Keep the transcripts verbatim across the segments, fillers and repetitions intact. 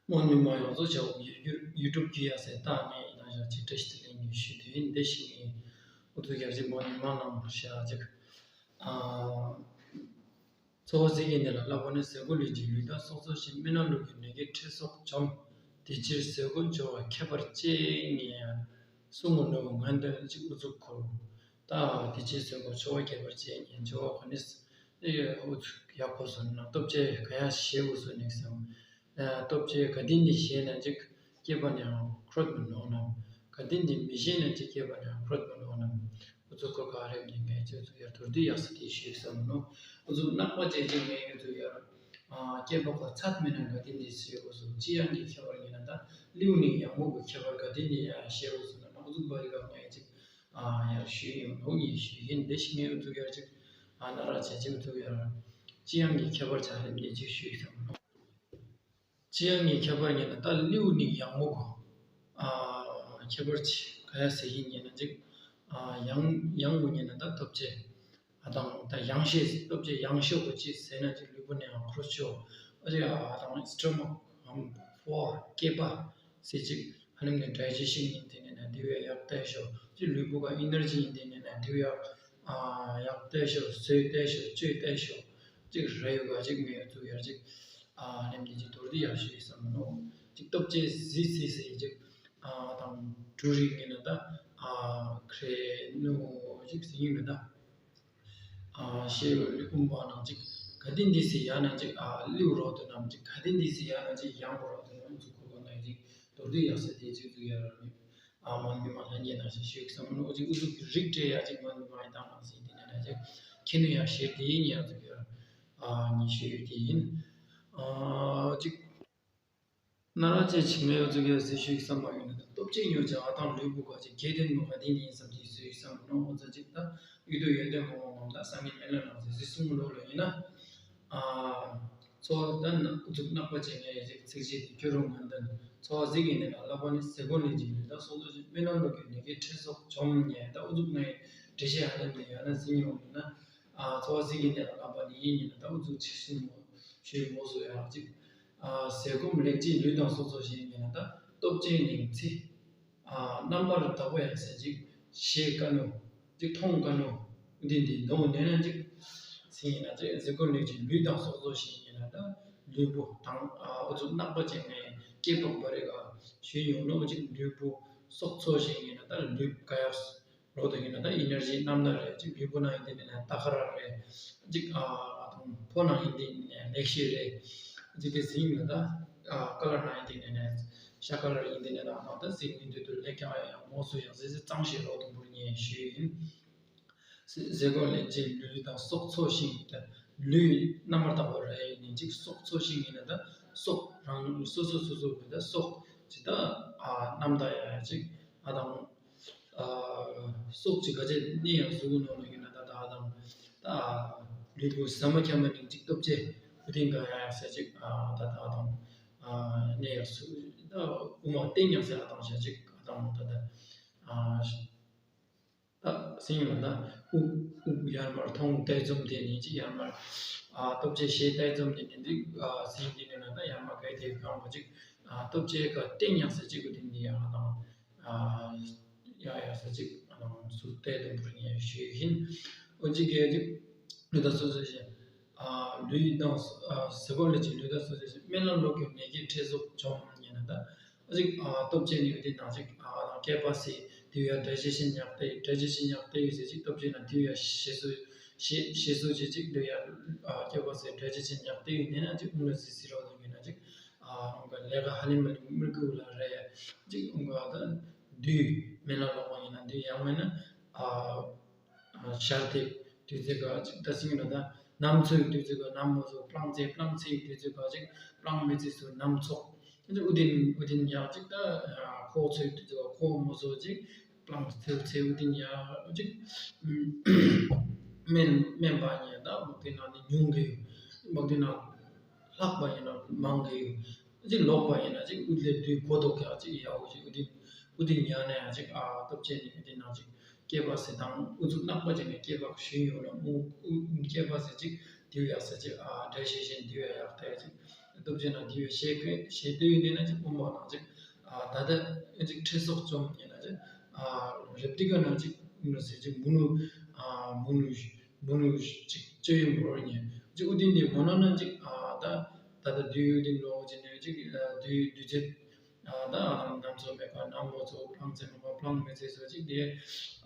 མོ་ནུ་མ་ཡོངས་རྫོགས་བྱ་བ་ཡུ་ཡུ་ཡུ་ཊུབ་བརྒྱུད་ཡ་སེ་ཏག་ངས་ཡིན་ན་ཞག་ཅིག་བཀྲ་ཤིས་བདེ་ལེགས་ངས་ཞུ་དུས་ཡིན་འདི་ཞིག་ངས་ཨུ་ཚུགས་རྒྱག་ཅིག་མོ་ནུ་མ་ནང་ཞག་ཅིག་ཨ། འཚོ་བ་ཟེར་གྱི་འདི་ལ་བསླབ་པ་ནི་ཟས་གོས་ལུས་ཀྱི་ལུས་དང་སྲོག་འཚོ་ཞིང་། སྨན་སྣ་ལུག་གི་ནད་ཀྱིས་ཁྲག་སོགས་འཇོམས། དེ་ཕྱིར་ཟས་གོས་འབྱོར་བ་ཁྱད་པར་ཅན་ཉེ་ཡང་། གསུང་ངོ་ནུ་ངན་དོན་གཅིག་ཨུ་ཚུགས་ཁུར། ད་དེ་ཕྱིར་ཟས་གོས་འབྱོར་བ་ཁྱད་པར་ཅན་ཉེ་འབྱོར་བ་ག་ནི་ཨུ་ཚུགས་ཡག་པོ་བཟོ་ན་སྟོབས་ཆེ་ག་ཡ་ཞེ་བོ་བཟོ་ནི་བསམ། སྟོབས་ཆེ་ག་དེ་འདི་ཤེས་ན་གཅིག་སྐྱེས་པ་ནས་ཁྲོད་མི་ནོར་ནམ། ག་དེ་འདི་མི་ཤེས་ན་གཅིག་སྐྱེས་པ་ནས་ཁྲོད་མི་ནོར་ནམ། ཨུ་ཚུགས་ཁུར་ག་རེ་འདི་ངས་ཁྱོད་ཚོ་ཡར་མདོར་བསྡུས་ཡག་ས་དེ་ཞུས་བསམ་ནོ། ཨུ་ཚུགས་ནག་པ་ཅན་གཅིག་ངས་ཁྱོད་ཚོ་ཡར་ཨ་སྐྱེས་པ་ག་ཚད་མེད་ན་ག་དེ་འདི་ཞེ་བོ་བཟོ། ལྕི་ཡང་གི་ཁྱད་པར་ཡིན་ན་ད་ལེའུ་ནི་ཡང་མོ་གི་ཁྱད་པར་ག་དེ་འདི་ཡང་ཞེ་བོ་བཟོ་ན་ཨུ་ཚུགས་པ་རི་ག་ངས་གཅིག་ཨ་ཡར་ཞུས་ཡོང་ནོ་ངས་ཞུས་ཡིན། དེ་ཞིག་ངས་ཨུ་ཚུགས་ཡར་གཅིག་ཨ་ན་ར་བྱས་གཅིག་ཨུ་ཚུགས་ཡར་ལྕི་ཡང་གི་ཁྱད་པར་ཆ་ལེ་འདི་གཅིག་ཞུས་བསམ་ནོ། ལྕི་ཡང་གི་ཁྱད་པར་ཉན་ན་ད་ལེའུ་ནི་ཡང་མོ་གོ་ཨ་ཁྱད་པར་ཆེ་ག་ཡ་ཟེར་ཡིན་ཉན་ན་གཅིག་ཨ་ཡང་ཡང་མོ་ཉན་ན་ད་སྟོབས་ཆེ་ཨ་དང་ད་ཡང་ཤེས་སྟོབས་ཆེ་ཡང་ཤོས་གོ་ཅི་ཟེར་ན་གཅིག་ལུས་པོ་ནས་ཡང་ཁྲོ་ཤོས་ཨ་ཅིག་ཨ་དང་སི་ཊོ་མག་ཨམ་ཕོ་སྐེད་པ་ཟེར་གཅིག་ཧ་ལམ་ནི་ཌའི་ཇེ་ཤན་ཡིན་དེ་ནས་ན་དེ་བས་ཡག་ཏེ་ཤོས་གཅིག་ལུས་པོ་ག་ཨི་ནར་ཇི་ཡིན་དེ་ནས་ན་དེ་བས་ཡག་ཨ་ཡག་ཏེ་ཤོས་ཟོས་ཏེ་ཤོས་བཅོས་ཏེ་ཤོས་གཅིག་ར་ཡོ་ག་གཅིག་མེ་ཡོ་ཚུགས་ཡར་གཅིག་ཨ་ནེམ་གྱི་ཅིག་མདོར་བསྡུས་ཡག་ཤོས་བསམ་མི་ནོ། ཅིག་སྟོབས་ཆེ་ཟི་ཟི་ཟི་ཅིག་ཨ་དང་འབྲུ་རིགས་ངེས་ན་ད་ཨ་ཁྲེ་ནུ་ཅིག་ཟི་ཡིན་མེད་ད་ཨ་ཤེས་ཡོད་ཀུན་པ་ནང་ཅིག་ག་དེ་འདི་ཟི་ཡ་ན་ཅིག་ཨ་ལིའུ་རོ་དུ་ནམ་ཅིག་ག་དེ་འདི་ཟི་ཡ་ན་ཅིག་ཡང་པོ་རོ་དུ་ནམ་ཅིག་ཁོ་གོ་ན་ཅིག་མདོར་བསྡུས་ཡག་ས་དེ་ཅིག་ཅིག་ཡ་ར་མེད། ཨ་མ་ནི་མ་ལ་ཉེ་ན་ཞིག་ཞུས་བསམ་ནོ་ཅིག་ཨུ་ཚུགས་ཀྱི་རིགས་སྤྲད་ཡ་ཅིག་མ་ནི་མ་ཡི་དང་མ་ཟིན་དེ་ནས་ན་ཅིག་ཁྱེད་ནི་ཡ་ཤེས་དེ་ཡིན་ཡ་ཚུགས་ཡ་ཨ་ཉི་ཤུ་ཡོད་དེ་ཡིན། ཨ་ཅིག་ན་ར་ཅེ་ཆིག་མེ་ཡོ་ཚུགས་ཡ་ཟི་ཞུས་བསམ་མ་ཡོད་ན་ད་སྟོབས་ཆེ་ཉོ་ཅག་ཨ་དང་ལུས་པོ་ག་ཅིག་གལ་ཏེ་ནོ་ག་དེ་ནི་ཡིན་བསམ་དེ་ཞུས་བསམ་ནོ་ཨོ་ཙ་ཅིག་ད་ཡུལ་དུ་ཡོན་ཏན་མང་མང་མང་ད་སང་ཉིན་མེ་ལ་ནང་ཟི་ཟི་གསུང་ལོ་ལ་ཡིན་ན། ཨ། འཚོ་བ་ལྟར་ན་ཨུ་ཚུགས་ནག་པ་ཅན་ངའི་ཡ་ཅིག་ཚིག་བཞི་དེ་སྐྱོ་རུང་ངན་ལྡན། འཚོ་བ་ཟིག་གི་ནད་ལ་བསླབ་པ་ནི་ཟས་གོས་ལེན་གྱི་ལུས་དང་སྲོག་འཚོ་ཞིང་། སྨན་སྣ་ལུག་གི་ནད་ཀྱིས་ཁྲག་སོགས་འཇོམས་ཉེ་ད་ཨུ་ཚུགས་ངའི་འགྲེལ་བཤད་ཧ་ལམ་ནས་ཡང་ན་ཟིན་ཡོང་ཡིན་ན། ཨ་འཚོ་བ་ཟིག་གི་ནད་ལ་བསླབ་པ་ནི་ཡིན་ཡིན་ན་ད་ཨུ་ཚུགས་ཆེ་སུ་མོ་ཞུས་མོ་སུ་ཡང་ཅིག་ཨ་ཟས་སྐོམ་ལེགས་བྱས་ལུས་དང་སྲོག་འཚོ་ཞིང་ཡིན་ན་ད་སྟོབས་ཆེན་ནི་ཚེ། ཨ་རྣམ་པར་དག་པ་ཡང་ཟེར་ཅིག་ཤེས་དཀའ་ནོ། ཅིག་མཐོང་དཀའ་ནོ། འདི་འདི་མདོ་ནས་ན་ཅིག་ཟིན་ཡིན་ན་ཅིག་ཟས་གོས་ལེགས་བྱས་ལུས་དང་སྲོག་འཚོ་ཞིང་ཡིན་ན་ད་ལུས་པོ་དང་ཨ་ཨུ་ཚུགས་ནག་པ་ཅན་ངའི་སྐྱེས་པ་བ་རེ་ག་ཞུས་ཡོང་ནོ་ཅིག་ལུས་པོ་སྲོག་འཚོ་ཞིང་ཡིན་ན་ད་ལུས་ག་ཡག་རོ་དང་ཡིན་ན་ད་ཨི་ནར་ཇི་རྣམ་སྣང་རེད། ཅིག་ལུས་པོ་ནང་ཡིན་དེ་ནས་ན་ད་ཁ་ར་རེད། ཅིག་ཨ་དང་ཕོ་ནང་ཡིན་དེ་ནས་ལེགས་ཤེས་རེད། ཅིག་དེ་ཟིན་ཡིན་ན་ད་ཨ་ཀ་ལར་ནང་ཡིན་དེ་ནས་ན་ཤ་ཀ་ལར་ཡིན་དེ་ནས་ན་མ་ད་ཟིན་མི་འདུག་ཏུ་ལེགས་ཀྱང་ཡང་མོ་སུ་ཡང་ཟེར་ཟེར་གཙང་ཞིང་རོ་དང་པོར་ངས་ཞུས་ཡིན། ཟས་གོས་ལེགས་བྱས་ལུས་དང་སྲོག་འཚོ་ཞིང་ད་ལུས་རྣམ་པར་དག་པ་རེད་ཡིན་ཅིག་སྲོག་འཚོ་ཞིང་ཡིན་ན་ད་སྲོག་རང་སོ་སོ་སོ་སོ་གི་ད་སྲོག་ཅིག་ད་ཨ་རྣམ་དག་ཡ་ཅིག་ཨ་དང་། སྲོག་ཅིག་ག་ཅེ་གནས་ཡང་གཟུགས་ནང་ལ་ཡོད་ན་ད་ད་དང་། ད་ལུས་པོ་ཟ་མ་ཁྱམ་མ་ནིང་ཅིག་སྟོབས་ཆེ་བུ་ཏིང་ག་ཡ་ཡ་ས་ཅིག་ད་ད་དང་གནས་ཡང་གཟུགས་ད་དབུ་མ་བསྟན་ཡང་ཟེར་ཨ་དང་ཞག་ཅིག་ཨ་དང་ད་ད་ད་སེང་ལ་ད་དབུགས་དབུགས་ཡར་མར་ཐོང་དེ་འཛོམས་དེ་ནི་ཅིག་ཡར་མར་སྟོབས་ཆེ་ཞེས་དེ་འཛོམས་དེ་ནི་འདི་སེང་དེ་ནི་ན་ད་ཡར་མར་ག་དེ་གང་བ་ཅིག་སྟོབས་ཆེ་ག་བསྟན་ཡང་ས་ཅིག་བུ་ཏིང་དེ་ཡང་ཨ་དང་། ཡ་ཡ་ས་ཅིག་ཟུར་བལྟས་དང་པོར་ངས་ཞུས་ཡིན། འོན་ཅིག་གལ་ཏེ་ལུས་དང་སྲོག་འཚོ་ཞིང་། ལུས་དང་ཟས་གོས་ལེགས་བྱས་ལུས་དང་སྲོག་འཚོ་ཞིང་། སྨན་སྣ་ལུག་གི་ནད་ཀྱིས་ཁྲག་སོགས་འཇོམས་ཉེ་ན་ད། ཨ་ཅིག་སྟོབས་ཆེ་ནི་ཡོད་དེ་ནང་ཅིག་སྐེད་པ་སི་དེ་ཡ་འདྲ་ཅི་ཞིག་ཉག་དེ་འདྲ་ཅི་ཞིག་ཉག་དེ་ཡོད་ཟེར་ཅིག་སྟོབས་ཆེ་ན་དེ་ཡ་ཞེ་སུ་ཞེ་ཞེ་སུ་ཅི་ཅིག་དེ་ཡ་སྐེད་པ་སི་འདྲ་ཅི་ཞིག་ཉག་དེ་ཡོད་ནས་ན་ཅིག་ཨུང་ལ་སི་སི་རོ་དང་ཡོད་ན་ཅིག་ཨ་ཨུང་ག་ལས་ཀ་ཧ་ལས་མ་ལས་མི་དགོས་ལ་རེད། ཅིག་ཨུང་ག་ད་དུས་མེ་ལ་ལོག་པ་ཡིན་ན་དུས་ཡང་མེད་ན་ཨ་ཨ་ཞར་དེ་དུས་ཚོད་ག་ཅིག་ད་སིང་ལ་ད་ནམ་ཚོད་དུས་ཚོད་ག་ནམ་མོ་ཚོ་པླང་ཚེ་པླང་ཚེ་དུས་ཚོད་ག་ཅིག་པླང་མི་ཚེ་སུ་ནམ་ཚོགས་ཅིག་ཨུ་དིན་ཨུ་དིན་ཡག་ཅིག་ད་ཁོ་ཚོའི་དུས་ཚོད་ག་ཁོ་མོ་ཚོ་ཅིག་པླང་ཚེ་ཚེ་ཨུ་དིན་ཡག་ཅིག་སྨན་སྨན་པ་ཉེ་ད་མུ་གེ་ན་ནི་ཉུང་གི་ཡོད་མུ་གེ་ན། ལྷག་པ་ཡིན་ན་མང་གི་ཡོད། ཅིག་ལོག་པ་ཡིན་ན་ཅིག་ཨུ་ལེ་དུས་གོ་ཐོག་ཀྱང་ཅིག་ཡག་པོ་ཅིག་ཨུ་དིན་ཨུ་དིན་ཡང་ན་ཡང་ཅིག་ཨ་སྟོབས་ཆེ་ནི་ཨུ་དིན་ནང་ཅིག་སྐེད་པ་ཟེར་དང་ཨུ་ཚུགས་ནག་པ་ཅིག་ནས་སྐེད་པ་ཞུས་ཡོད་ན་ཨུ་ཨུ་སྐེད་པ་ཟེར་ཅིག་དེའུ་ཡག་ཟེར་ཅིག་ཨ་འདྲ་ཤེས་ཤེས་དེའུ་ཡག་ཡག་ཐལ་ཅིག་ སྟོབས་ཆེན་ན་དེ་བས་ཞེ་ཀི་ཞེ་ལྟོས་ཡོད་དེ་ན་ཅིག་དབུ་མ་ནང་ཅིག་ཨ་ད་ལྟ་ཨེ་ཅིག་ཁྲི་སོགས་བཅོམ་ཡིན་ན་ཅིག་ཨ་རེབ་ཏི་ཀ་ནང་ཅིག་ཨུམ་ཟེར་ཅིག་མུ་ནུ་ཨ་མུ་ནུ་མུ་ནུ་ཅིག་སྤྱོད་ཡོན་བོར་ཉེ་ཅིག་ཨུ་ཏི་ནི་མོ་ནོ་ན་ཅིག་ཨ་ད་ད་ལྟ་དུས་ཡོད་དེ་ལོ་ཅིག་ནས་ཅིག་ཨ་དུས་དུས་ཚོད་ཨ་ད་ཨ་ནམ་ཚོ་མེད་པ་ནམ་ལོ་ཚོ་ཕྲང་ཚེ་མེད་པ་ཕྲང་མེད་ཚེ་ཚོ་ཅིག་དེ་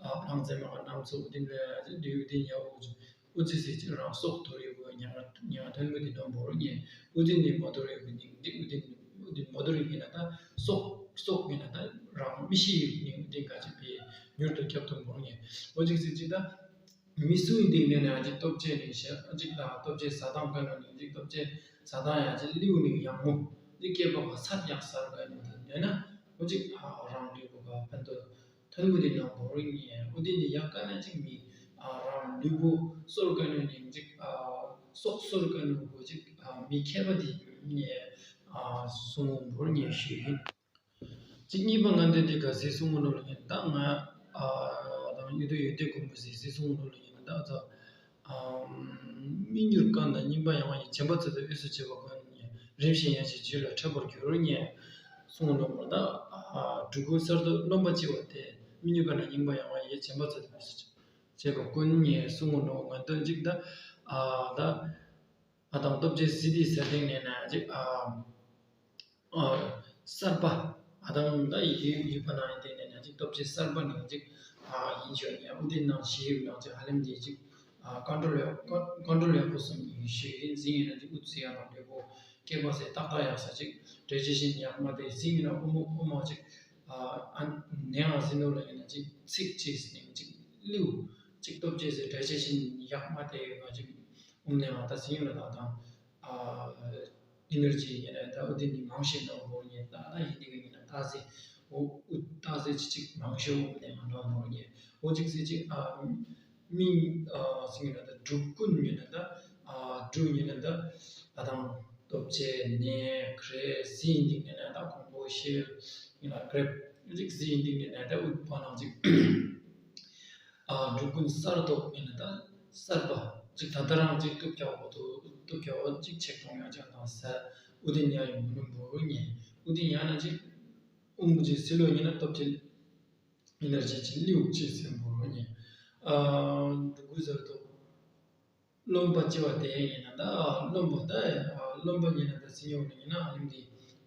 ཨ་ཕྲང་ཚེ་མེད་པ་ནམ་ཚོ་ཨུ་ཏི་ལ་ཅིག་དུས་ཡོད་དེ་ཉ་བོ་ཅིག་ཨུ་ཙི་སི་ཅིག་རང་སྲོག་དོར་ཡོད་པའི་ཉ་ང་ཉ་ང་མཐོན་པོ་དེ་དང་བོར་ཉེ་ཨུ་ཏི་ནི་མོ་དོར་ཡོད་པའི་ཉིན་འདི་ཨུ་ཏི་ཨུ་ཏི་མོ་དོར་ཡོད་ཉེ་ན་ད་སྲོག་སྲོག་ཉེ་ན་ད་རང་མི་ཤི་ཡོད་ཉེ་ཨུ་ཏི་ག་ཅིག་པའི་མྱུར་དུ་ཁྱབ་ཏུ་བོར་ཉེ་ཨོ་ཅིག་སི་ཅིག་ད་མི་སུ་ཡིན་དེ་ནས་ནས་ཨ་ཅིག་སྟོབས་ཆེ་ནས་ཤ་ཨ་ཅིག་ད་སྟོབས་ཆེ་ས་དང་ཀ་ནོ་ནས་ཅིག་སྟོབས་ཆེ་ས་དང་ཡ་ཅིག་ལིའུ་ནས་ཡང་མོ་ཅིག་སྐྱེས་པ་བ་སར་ཡག་སར་ག་ནས་དེ་ནས་ན་ཨོ་ཅིག་རང་ལུས་པོ་ག་ཕན་ཐོགས། ཐོན་པོ་དེ་ནང་བོར་ཉེ་འོ་དེ་ནི་ཡག་ག་ན་ཅིག་མི་ཨ་རང་ལུས་པོ་གསོར་ག་ནོ་ནི་ཅིག་ཨ་སྲོག་གསོར་ག་ནོ་གོ་ཅིག་ཨ་མི་མཁས་པ་དེ་ཉེ་ཨ་གསུང་བོར་ཉེ་ཞུ་ཡིན། ཅིག་གཉིས་པ་ང་འདོད་དེ་ག་སྲིད་གསུང་ངོ་ནོ་ལ་ཉེ་ད་ང་ཨ་དང་ཡུལ་དུ་ཡོད་དེ་དགོན་པོ་སྲིད་སྲིད་གསུང་ངོ་ནོ་ལ་ཉེ་ད་ཚ། མི་འགྱུར་རྐང་དང་རྙིང་པ་ཡང་བ་ཡི་བྱེད་པ་ཚོ་དང་དབུས་སུ་བྱེད་པ་ཀུན་ཉེ་རིམ་བཞིན་ཡང་ཞིག་རྗེས་ལ་འཕྲད་པར་འགྱུར་ཉེ་གསུང་ངོ་ནོ་མ་ད་སྤྲུལ་སྐུ་གསར་དུ་རློམ་པ་ལྕི་བ་སྟེ་མི་འགྱུར་རྐང་དང་རྙིང་པ་ཡང་བ་ཡི་བྱེད་པ་ཚོ་དང་དབུས་སུ་བྱེད་པ་ཀུན་ཉེ་གསུང་ངོ་ནོ་ང་འདོད་ཅིག་ད་ཨ་ད་ཨ་དང་སྟོབས་ཆེ་སྲིད་དེ་ས་སྟེང་ནས་ན་ཅིག་ཨ། གསར་པ། ཨ་དང་ད་ཡིག་ཡིག་པ་ནང་ཡིན་དེ་ནས་ན་ཅིག་སྟོབས་ཆེ་གསར་པ་ནང་ཅིག་ཨ་ཡིན་ཆོག་ཡང་ཨུ་དེ་ནང་ཞིག་ཡོད་ནང་ཅིག་ཧ་ལམ་དེ་ཅིག་ཨ་ཀོན་ཀྲོལ་ཡག་ཀོན་ཀོན་ཀྲོལ་ཡག་པོ་སོང་ཡིན་ཞིག་ཡིན་ཟིན་ཡིན་ན་ཅིག་ཨུ་ཚི་ཡ་དང་ལུས་པོ་སྐེད་པ་སེ་ཏག་ཏག་ཡག་ས་ཅིག་འདྲེ་ཅི་བཞིན་ཡག་མ་དེ་ཟིན་ཡིན་ན་ཨུ་མོ་ཨུ་མོ་ཅིག་ཨ་ནས་ང་ཟིན་ནོ་ལ་ཡིན་ན་ཅིག་ཚིག་ཅིག་ནས་ཅིག་ལུས་ཅིག་སྟོབས་ཆེ་སེ་འདྲེ་ཅི་བཞིན་ཡག་མ་དེ་ཡོད་པ་ཅིག་ཨུ་ནས་ང་ད་ཟིན་ཡིན་ལ་ད་དང་། ཨི་ནར་ཇི་ཡིན་ན་ད་འོ་དེ་ནི་མང་ཤོས་ནང་བོར་ཉེ་ད་ད་ཡིན་དེ་ག་ཡིན་ན་ད་ཟེ་འོ་འུ་ད་ཟེ་ཅི་ཅིག་མང་ཤོས་འོ་དེ་མ་ནང་བོར་ཉེ་འོ་ཅིག་ཟེ་ཅིག་ཨ་མི་ཨ་ཟེ་ཡིན་ན་ད་འབྲུ་ཀུན་ཡིན་ན་ད་ཨ་འབྲུ་ཡིན་ན་ད་ད་དང་སྟོབས་ཆེ་ནས་ཁྲེ་ཟེ་ཡིན་དེ་ཡིན་ན་ད་གོང་བོ་ཤེལ་ཡིན་ན་གྲེབ་ཅིག་ཟེ་ཡིན་དེ་ཡིན་ན་ད་འུ་པ་ནང་ཅིག་ཨ་འབྲུ་ཀུན་གསར་དུ་ཡིན་ན་ད་གསར་པ་ཅིག་ད་ལྟ་རང་ཅིག་ཐུབ་རྒྱག་འོ་དུ་ཐུབ་རྒྱག་འོ་ཅིག་ཆེག་གཏོང་ཡང་ཅག་དང་ཟ་ཨུ་དེ་ཉ་ཡི་མུ་ནུ་འབོར་རུ་ཉེ་ཨུ་དེ་ཉ་ན་ཅིག་ཨུམ་བུ་ཅིག་སི་ལོ་ཉེ་ན་སྟོབས་ཅིག་ཨི་ནར་ཇི་ཅིག་ལིའུ་ཅིག་སེ་འབོར་རུ་ཉེ་ཨ་འབྲུ་ཀུན་གསར་དུ། རློན་པ་ལྕི་བ་དེ་ཡིན་ན་ད་རློན་པ་ད་རློན་པ་ཡིན་ན་ད་སེམས་ཡོད་ཡིན་ན་ཨ་ནི་འདི་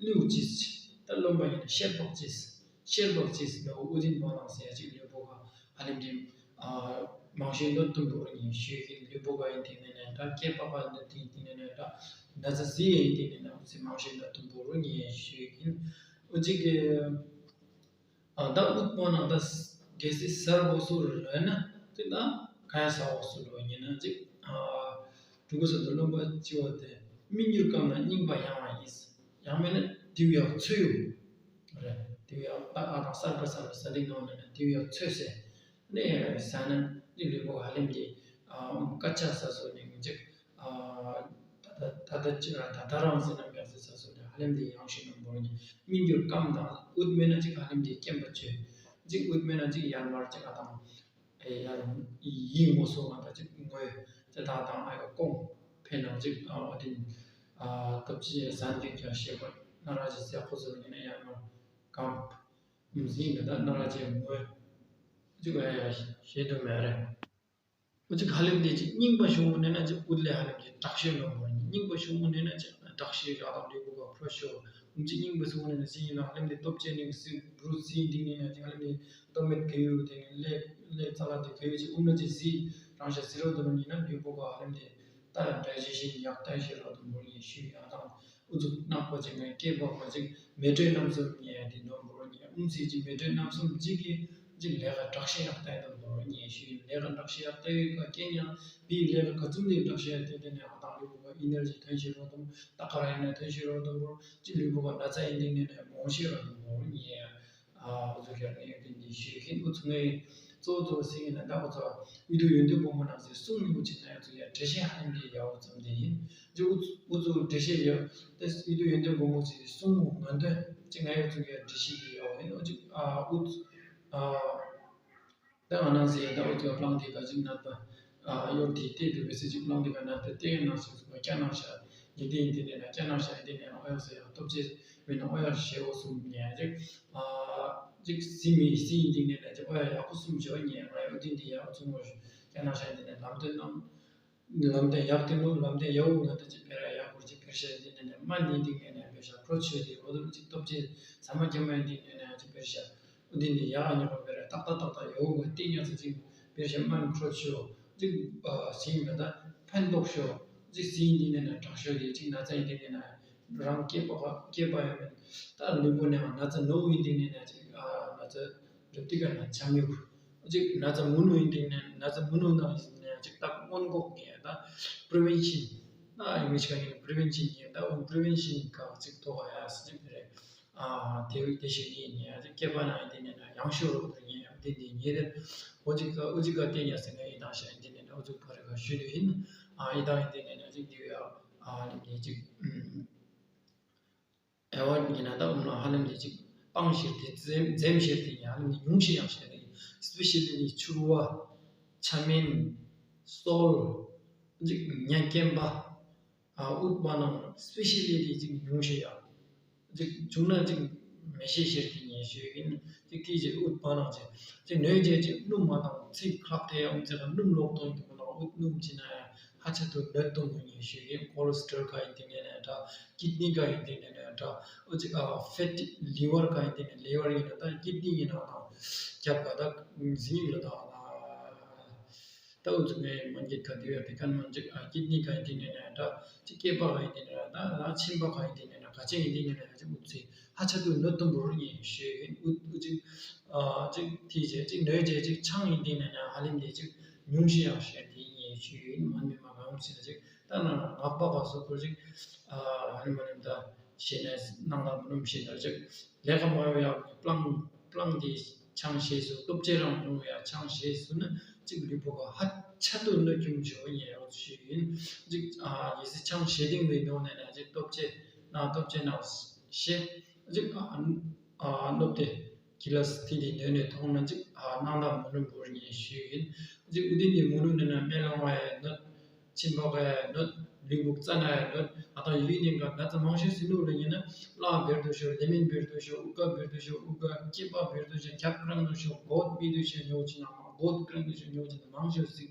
ལིའུ་ཅིས་ད་རློན་པ་ཡིན་ན་ཤེར་པག་ཅིས་ཤེར་པག་ཅིས་ནོ་ཨུ་རིན་པ་ནང་ཟེར་ཅིག་ལུས་པོ་ག་ཨ་ནི་འདི་མང་ཤོས་འདོད་དུ་འགྲོ་ཡིན་ཞུས་ཡིན་ལུས་པོ་ག་ཡིན་དེ་ནས་ནས་ད་སྐེད་པ་ག་ཡིན་དེ་དེ་ནས་ནས་ད་ན་ཚ་ཟི་ཡིན་དེ་ནས་ནས་ཨུ་ཚི་མང་ཤོས་འདོད་དུ་འགྲོ་ཡིན་ཞུས་ཡིན་ཨུ་ཅིག་གི། ཨ་ད་ཨུཏྤལ་ནང་ད་གལ་སྲིད་གསར་འོག་སུ་རུ་ལོན་ན་དེ་ད་ག་ཡ་ས་འོག་སུ་ལོ་ཡིན་ན་ཅིག་ཨ་ཕྲུ་གུ་ཚོ་དུ་རློན་པ་ལྕི་བ་དེ་མི་འགྱུར་རྐང་ལ་རྙིང་པ་ཡང་བ་ཡིན། ཡང་མིན་ན་དེའུ་ཡག་ཚོས་ཡོད་རེད། དེའུ་ཡག་ད་ཨ་དང་གསར་པ་གསར་པ་ས་ལི་ནང་ལ་ན་དེའུ་ཡག་ཚོས་ཟེར། ནས་ས་ན་འདི་ལུས་པོ་ཧ་ལམ་གྱི་ཨ་སྐད་ཆ་ས་སོ་ནས་ངེད་ཅིག་ཨ་ད་ད་ད་ད་ཅི་ར་ད་ད་རང་ཟེར་ན་མེད་ཟེར་ས་སོ་ནས་ཧ་ལམ་གྱི་ཡང་ཤིང་ནང་བོར་ནས་མི་འགྱུར་སྐམ་དང་ཨུད་མེད་ན་ཅིག་ཧ་ལམ་གྱི་སྐེམ་པ་བྱོས། ཅིག་ཨུད་མེད་ན་ཅིག་ཡར་མར་ཅིག་ཨ་དང་ཨེ་ཡར་ཡིན་ངོ་སོ་ང་ད་ཅིག་ངོས་ཅི་ད་དང་ཨ་ཡོ་ཀོང་ཕེ་ནང་ཅིག་ཨ་བ་དིན་ཨ་ཏབ་ཅི་ཟན་དིན་ཀྱང་ཤེས་པ་ན་ར་ཅི་ཟེར་ཁོ་ཟེར་ནས་ཡར་མར་སྐམ། ཟིན་གི་ད་ན་ར་ཅེ་མོས་ཅིག་ཨ་ཡ་ཤེས་དུ་མེད་རེད། ཨུ་ཅིག་ཧ་ལམ་དེ་ཅིག་རྙིང་པ་ཞུ་མོ་ནས་ན་ཅིག་ཨུད་ལས་ཧ་ལམ་གྱི་དྲག་ཤོས་ལོ་མོ་རྙིང་པ་ཞུ་མོ་ནས་ན་ཅིག་དྲག་ཤོས་རག་དང་ལུས་པོ་ག་ཕོ་ཤོ་ཨུ་ཅིག་རྙིང་པ་ཞུ་མོ་ནས་ན་ཟིན་ཡིན་ལ་ཧ་ལམ་དེ་སྟོབས་ཆེ་ནས་སི་བུ་རུ་ཟིན་དིང་ནས་ན་ཅིག་ཧ་ལམ་དེ་སྟོབས་མེད་གི་ཡོད་དེ་ནས་ལས་ལས་ཙ་ལ་དེ་གི་ཡོད་ཅིག་ཨུ་ན་ཅིག་ཟིན་རང་ཤ་ཟི་རོ་དུ་མོ་ཡིན་ན་ལུས་པོ་ག་ཧ་ལམ་དེ་ད་ཡང་འདྲ་ཅིག་ཤིན་ཡག་ཏན་ཤེས་རོ་དུ་མོ་ཡིན་ཤུ་ཡ་དང་། ཨུ་ཚུགས་ནག་པོ་ཅིག་ངའི་སྐེད་པ་པ་ཅིག་མེ་དྲོད་རྣམ་གསུམ་ཉལ་དེ་ནོར་འབོར་ཉལ་ཨུམ་སྲིད་ཀྱི་མེ་དྲོད་རྣམ་གསུམ་ཅིག་གིས་ཅིག་ལས་ཀ་དྲག་ཤོས་ཡག་ཏའི་དང་འབོར་ཉལ་ཤུ་ཡིན་ལས་ཀ་དྲག་ཤོས་ཡག་ཏའི་ཡོད་ཀ་སྐྱེ་ཉག་བི་ལས་ཀ་ག་ཚུམ་དེ་དྲག་ཤོས་ཡག་ཏའི་དེ་ནས་ཨ་དང་ལུས་པོ་ཨི་ནར་ཇི་ཐོན་ཤེས་རོ་དུམ་ད་ག་ར་ཡིན་ན་ཐོན་ཤེས་རོ་དུམ་འབོར་ཅིག་ལུས་པོ་ག་ན་ཚ་ཡིན་དེ་ནས་ནས་མོང་ཤེས་རོ་དུམ་འབོར་ཉལ། ཨ་འུ་ཚོ་རྒྱ་ནས་ཡོད་དེ་འདི་ཞུས་ཤིང་ཨུ་ཚོ་ངའི་གཙོ་བོ་གཙོ་བོ་ཟེར་ཡིན་ན་ད་ཁོ་ཚོ་ཡུལ་དུ་ཡོན་ཏན་སྒོ་མོ་ནང་ཟེར་གསུང་ནི་འུ་ཅི་ན་ཡ་ཚོ་ཡ་འགྲེལ་བཤད་ཧ་ལམ་གྱི་ཡག་པོ་ཙམ་དེ་ཡིན། ཅི་ཨུ་ཚོ་འུ་ཚོ་འགྲེལ་བཤད་ཡ་ཏེ་ཡུལ་དུ་ཡོན་ཏན་སྒོ་མོ་ཟེར་གསུང་ངོ་ངོ་འདོན་ཅི་ང་ཡ་ཚོ་ཡ་འགྲེལ་བཤད་ཀྱི་ཡག་པོ་ཡིན་ཨུ་ཅི་ཨ་ཨུ་ཚོ་ཨ་ད་ང་ནང་ཟེར་ཡ་ད་ཨུ་ཚོ་ཡ་པླང་དེ་ག་ཅིག་ནད་པ་ཨ་གཡོར་དེ་ཏེ་དུ་བེ་སི་ཅིག་པླང་དེ་ག་ནད་པ་ཏེ་ཡ་ནང་ཟེར་ཚོ་ག་སྐྱ་ནང་ཤ་ ཉི་ཟླ་ཡིན་དེ་ནས་ན་ཅ་ནང་ཤ་ཡིན་དེ་ནས་ཨོ་ཡ་ཟེར་ཡ་སྟོབས་ཆེ་མིན་ན་ཨོ་ཡ་ཞེ་བོ་གསུམ་ཉན་ཅིག་ཨ་ཅིག་སི་མི་སི་ཡིན་དེ་ནས་ན་ཅིག་ཨོ་ཡ་ཡག་པོ་གསུམ་ཞོ་ཉན་ང་ཡོད་དེ་འདི་ཡག་ཚུགས་མོ་ཞོ་ཅ་ནང་ཤ་ཡིན་དེ་ནས་ལམ་སྟོན་གནང་། ལམ་སྟོན་ཡག་དེ་ནོ་ལམ་སྟོན་ཡག་པོ་ང་ཚོ་ཅིག་སྤེལ་ར་ཡག་པོ་ཅིག་སྤེལ་ཤ་ཡིན་དེ་ནས་ན་མ་ཉིན་དེ་ནས་ན་སྤེལ་ཤ་ཁྲོ་ཆོས་དེ་འོ་དེ་ཅིག་སྟོབས་ཆེ་ཚང་མ་ཁྱེད་མ་ཡིན་དེ་ནས་ན་ཅིག་སྤེལ་ཤ། འདི་ནི་ཡག་ཉོ་བ་རེད། ཏག་ཏག་ཏག་ཏག་ཡོད་པ་སྟེང་ཡག་ཚ་ཅིག་དཔེར་བཤད་མ་ནི་ཁྲོ་ཆོ་ཅིག་ཨ་ཟིན་མེད་ད་ཕན་ཐོགས་ཤོ་ཅིག་ཟིན་འདི་ནས་ན་དྲག་ཤོས་ཡོད་ཅིག་ན་ཚ་ཡིན་འདི་ནས་ན་རང་སྐྱེས་པ་སྐྱེས་པ་ཡང་མེད་ད་ལུས་པོ་ནས་ན་ཚ་ནོར་བུ་ཡིན་འདི་ནས་ན་ཅིག་ཨ་ན་ཚ་རབ་ཏི་ཀ་ན་ཆམ་ཡུག་ཅིག་ན་ཚ་མུ་ནུ་ཡིན་འདི་ནས་ན་ཚ་མུ་ནུ་ན་ཡིན་ནས་ཅིག་ད་སྔོན་འགོག་ངེས་ད་པྲི་ཝེན་ཤིན་ད་ཨིང་ལིཤ་ག་ཡིན་པྲི་ཝེན་ཤིན་ངེས་ད་འོ་པྲི་ཝེན་ཤིན་ག་ཅིག་ཐོག་ཡ་ཟིན་རེད། ཨ་དེ་དེ་ཞིག་ཡིན་ཉེ་ཨ་ཅིག་སྐྱེས་པ་ན་ཡིན་དེ་ནས་ན་ཡང་ཤོས་རོགས་དེ་ཉེ་ཡང་དེ་འདི་ཉེ་དེ་ཨོ་ཅིག་ཨོ་ཅིག་ག་དེ་ཉ་སེ་ན་ཡིན་དང་ཤ་ཡིན་དེ་ནས་ན་ཨོ་ཅིག་ཕ་རི་ག་ཞུ་དུ་ཡིན། ཨ་ཡིན་དང་ཡིན་དེ་ནས་ན་ཅིག་དེ་ཡ་ཨ་ནི་དེ་ཅིག་ཨེ་ཝ་ཡིན་ན་ད་འོ་ན་ཧ་ལམ་དེ་ཅིག་སྤང་ཤེར་དེ་འཛེམ་འཛེམ་ཤེར་དེ་ཉ་ཧ་ལམ་དེ་ཉུང་ཤེས་ཡང་ཤེར་དེ་སི་པེ་ཤལ་ལི་ནི་ཕྱུར་བ་ཆ་མེན་སོལ་ཅིག་ཉ་སྐེམ་པ། ཨ་ཨུཏྤ་ནང་སི་པེ་ཤལ་ལི་དེ་ཅིག་ཉུང་ཤས་ཡ། ཅིག་བྱུང་ན་ཅིག་མེ་ཤེས་ཤེར་གྱི་ཉེན་ཤོས་ཡིན། ཅིག་དེ་ཅིག་ཨུཏྤ་ནང་ཅིག་ཅིག་ནོས་རྗེས་ཅིག་སྣུམ་མ་དང་ཚིག་ཁག་དེ་ཡང་ཚིག་སྣུམ་ལོག་གཏོང་གི་མི་ནང་ཨུཏ་སྣུམ་ཅི་ན་ཡང་ཧ་ཆ་དུ་ནད་གཏོང་གི་ཉེན་ཤོས་ཡིན། ཁོ་ལེ་སི་ཊོ་རོལ་ག་ཡིན་དེ་ནས་ནས་འདྲ། ཀིད་ནི་ག་ཡིན་དེ་ནས་ནས་འདྲ། ཨོ་ཅིག་ཨ་ཕེ་ཊི་ལི་ཝར་ག་ཡིན་དེ་ནས་ལི་ཝར་ཡིན་ན་ད་ཀིད་ནི་ཡིན་ན་དང་རྒྱབ་ག་ད་ཟིན་ཡིན་ལ་དང་། ད་འུ་ཚོ་ངའི་སྨན་རྒྱུད་ཁ་དེ་བས་བི་ཀན་མན་ཅིག་ཨ་ཀིད་ནི་ག་ཡིན་དེ་ནས་ན་ད་ཅིག་སྐེད་པ་ག་ཡིན་དེ་ནས་ན་ད་ལ་མཆིན་པ་ག་ཡིན་དེ་ནས་ན་ག་ཅིག་ཡིན་དེ་ནས་ན་ཅིག་འུ་ཚོས་ཧ་ཆ་དུ་ནད་དུམ་བུར་ཉེན་ཤོས་ཡིན། འུ་འུ་ཅིག་ཨ་ཅིག་དེ་བྱས་ཅིག་ནོས་བྱས་ཅིག་ཆང་ཡིན་དེ་ནས་ན་ཧ་ལམ་དེ་ཅིག་ཉུང་ཤས་ཡང་ཤས་དེ་ཉེན་ཤོས་ཡིན། མ་ནི་མ་གང་ཞིག་ཅིག་ད་ན་ནག་པ་ག་སོ་ཁོ་ཅིག་ཨ་ཧ་ལམ་མ་ནི་ད་ཤེས་ནས་སྣང་དག་མ་ནུམ་ཤེས་ན་ཅིག་ལས་ཀ་མ་ཡོང་ཡ་པླང་པླང་དེ་ཆང་ཞེས་སུ་སྟོབས་ཆེ་རང་ཡོང་ཡ་ཆང་ཞེས་སུ་ནི་གཅིག་ལུས་པོ་ག་ཧ་ཆ་དུ་གནོད་སྐྱོན་བྱེད་ཡ་ཡོད་ཞུ་ཡིན། གཅིག་ཨ་ཡི་སི་ཆང་ཞེ་སྡིང་མི་འདོང་ནས་ན་གཅིག་སྟོབས་ཆེ་ན་སྟོབས་ཆེ་ན་ཞེ་གཅིག་ཨ་ཨ་གནོད་དེ་གི་ལ་སི་ཐི་དེ་ནོས་ནས་མཐོང་ན་གཅིག་ཨ་སྣང་དག་མ་ནུམ་བོར་ཉེན་ཤོས་ཡིན། གཅིག་ཨུ་དི་ནི་མ་ནུམ་ནས་ན་སྨན་ལང་བ་ཡ་གནོད། མཆིན་པ་ག་ཡ་གནོད། ལུས་ཕུག་རྩ་ན་ཡ་གནོད། ཨ་ད་ཡུལ་ནི་ག་ན་ཚ་མང་ཤོས་སི་ནུ་ལ་ཡིན་ན་བླ་བེར་དུ་ཤོ་ལེ་མིན་བེར་དུ་ཤོ་ཨུ་ཀ་བེར་དུ་ཤོ་ཨུ་ཀ་སྐྱེས་པ་བེར་དུ་ཤོ་ཁྱབ་ཀྲང་དུ་ཤོ་གོད་མི་དུ་ཤོ་ཉོ་ཅི་ན་མ་གོད་ཀྲང་དུ་ཤོ་ཉོ་ཅི་ན་མང་ཤོས་སི་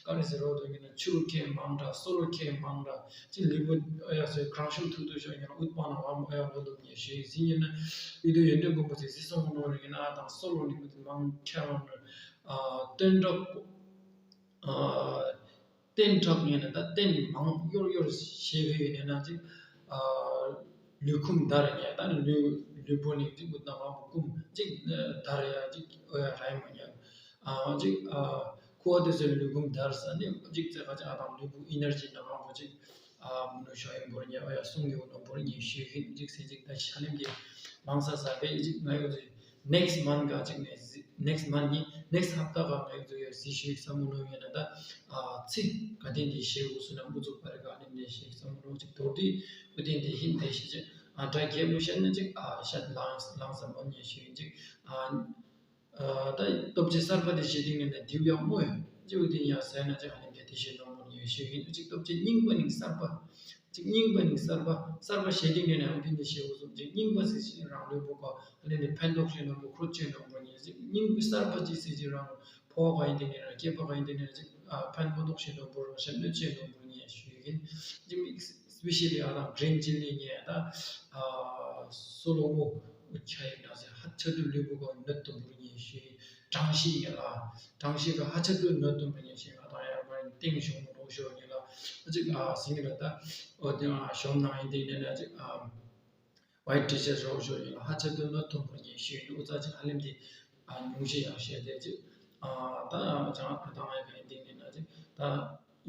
ཀ་རེ་སི་རོ་དུ་ཡིན་ན་ཆུ་རུ་ཁེ་མང་འདྲ་སོ་རུ་ཁེ་མང་འདྲ་ཅི་ལུས་པོ་ཨ་ཡ་སོ་ཀྲང་ཤུ་ཐུག་དུ་ཤོ་ཡིན་ན་ཨུཏ་པ་ན་བ་མོ་ཨ་ཡ་ལོ་ལུག་ཉེ་ཤོས་སི་ཡིན་ན་ཡུལ་དུ་ཡོན་ཏན་གོམས་པོ་སི་སི་སོང་ནོ་ཡིན་ན་ཨ་དང་སོ་རུ་ནི་མ་དུ་མང་ཁེ་མང་འདྲ་ཨ་སྟོན་གྲོགས། ཨ་བསྟེན་དྲགས་ངེས་ན་ད་བསྟེན་མང་གཡོར་གཡོར་བྱེད་ཀྱི་ཡོད་ནས་ན་ཅིག་ཨ་ལུས་ཁུམ་འདར་ངེས་ད་ལུས་ལུས་པོ་ནི་ཅིག་འུ་ད་མང་པོ་ཀུམ་ཅིག་འདར་ཡ་ཅིག་ཨོ་ཡ་ར་ཡི་མ་ཉག་ཨ་ཅིག་ཨ་ཁུ་བ་དེ་ཚོའི་ལུས་ཁུམ་འདར་ས་ནི་ཅིག་ཙེ་ཁ་ཅིག་ཨ་དང་ལུས་པོ་ཨི་ནར་ཇི་ན་མང་པོ་ཅིག་ཨ་མུ་ནུ་ཤོ་ཡིན་བོར་ཉེ་ཨོ་ཡ་སུང་ཡོད་ནོ་བོར་ཉེ་ཤོད་ཤིན་ཅིག་སེ་ཅིག་ད་ཤ་ལེམ་གྱི་མང་ས་ས་བེ་ཅིག་ང་ཡོད་ཚེ། next month ག་ཅིག་ནས་next month ནི་next ཧབ་ཏ་ག་ང་ཡོད་ཚོ་ཡོད་ཟི་ཞུ་ཡིག་ས་མོ་ནོ་ཡོད་ན་ད་ཨ་ཚི་ག་དེ་འདི་ཤེས་འུ་སུ་ན་འུ་ཚོ་པ་རེ་ག་ནི་འདི་ཤེས་ས་མོ་ནོ་ཅིག་དོར་དུས་འུ་དེ་འདི་ཧིན་དེ་ཤེས་ཅིག་ཨ་དྲ་རྒྱས་པོ་བཤད་ན་ཅིག་ཨ་ཤད་ལངས་ལངས་ས་མོ་ཉེ་ཤེས་ཡིན་ཅིག་ཨ་ཨ་ད་སྟོབས་ཆེ་གསར་པ་དེ་ཤེས་དེ་ངེས་ན་དེའུ་ཡག་མོ་ཡོད་ཅིག་འུ་དེ་ཡ་ཟེར་ན་ཅིག་ཨ་ནི་འདི་དེ་ཤེས་ནོ་མོ་ཉེ་ཤེས་ཡིན་ཅིག་སྟོབས་ཆེ་རྙིང་པ་ནི་གསར་པ། གཅིག་རྙིང་པ་ནི་གསར་པ། གསར་པ་ཞེ་དྲིང་ནས་ནས་འོ་དེ་འདི་ཞེ་འུ་ཚོ་གཅིག་རྙིང་པ་ཟེར་ཞིང་རང་ལུས་པོ་ག་ཨ་ནི་ནི་ཕན་ཐོགས་ཤིང་ནོར་བུ་ཁོ་ཆེ་ནོར་བུ་ཉེ་ཟིག་རྙིང་པའི་གསར་པ་གཅིག་ཟེར་ཞིང་རང་ཕོ་བ་ག་ཡིན་དེ་ནས་རང་སྐྱེས་པ་ག་ཡིན་དེ་ནས་གཅིག་ཨ་ཕན་ཐོགས་ཤིང་ནོར་བུ་རང་ཤ་གནོད་ཆེ་ནོར་བུ་ཉེ་ཞུ་ཡིན། གཅིག་མི་སི་པེ་ཤལ་ལི་ཨ་དང་གྲིན་ཅིན་ལི་ཉེ་ད་ཨ་སོ་ལོ་མོ་འུ་ཆ་ཡིན་ན་ཟེར་ཧ་ཆ་དུ་ལུས་པོ་ག་གནོད་དོ་བུ་ཉེ་ཞུ་ཡིན། གྲང་ཤིང་ཡིན་ལ། གྲང་ཤིང་གི་ཧ་ཆ་དུ་གནོད་དོ་བུ་ཉེ་ཞུ་ཡིན། ང་དང་ཡར་མར་ཏིང་ཞོ་མོ་རོ་ཞོ་ཡིན་ལ། ཨ་ཅིག་ཨ་སིང་ལ་ད་ཨོ་དེ་ཨ་ཞོམ་ནང་ཡིན་དེ་ནས་ན་ཅིག་ཨ་ཝའི་ཊི་ཊི་ཤར་ཊི་རོ་ཞོ་ཡིན་ལ་ཧ་ཆ་དུ་གནོད་དོ་བུ་ཉེ་ཞུ་ཡིན། འུ་ཚ་ཅིག་ཧ་ལམ་དེ་ཨ་ཉུང་ཤས་ཡང་ཤས་དེ་ཅིག་ཨ་ད་ཨ་ཅང་ཨ་དང་ཨ་ཡིན་དེ་ནས་ན་ཅིག་ད་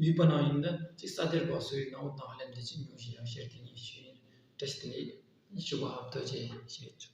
ཡུལ་པ་ནང་ཡིན་ད་ཅིག་ས་དེར་བ་སུ་ཡིན་ན་འུ་དང་ཧ་ལམ་དེ་ཅིག་ཉུང་ཤས་ཡང་ཤས་དེ་ཉེ་ཞུ་ཡིན། བཀྲ་ཤིས་བདེ་ལེགས། ཞུ་བ་ཧབ་ཐོ་ཆེ་ཞེས་བྱུང་།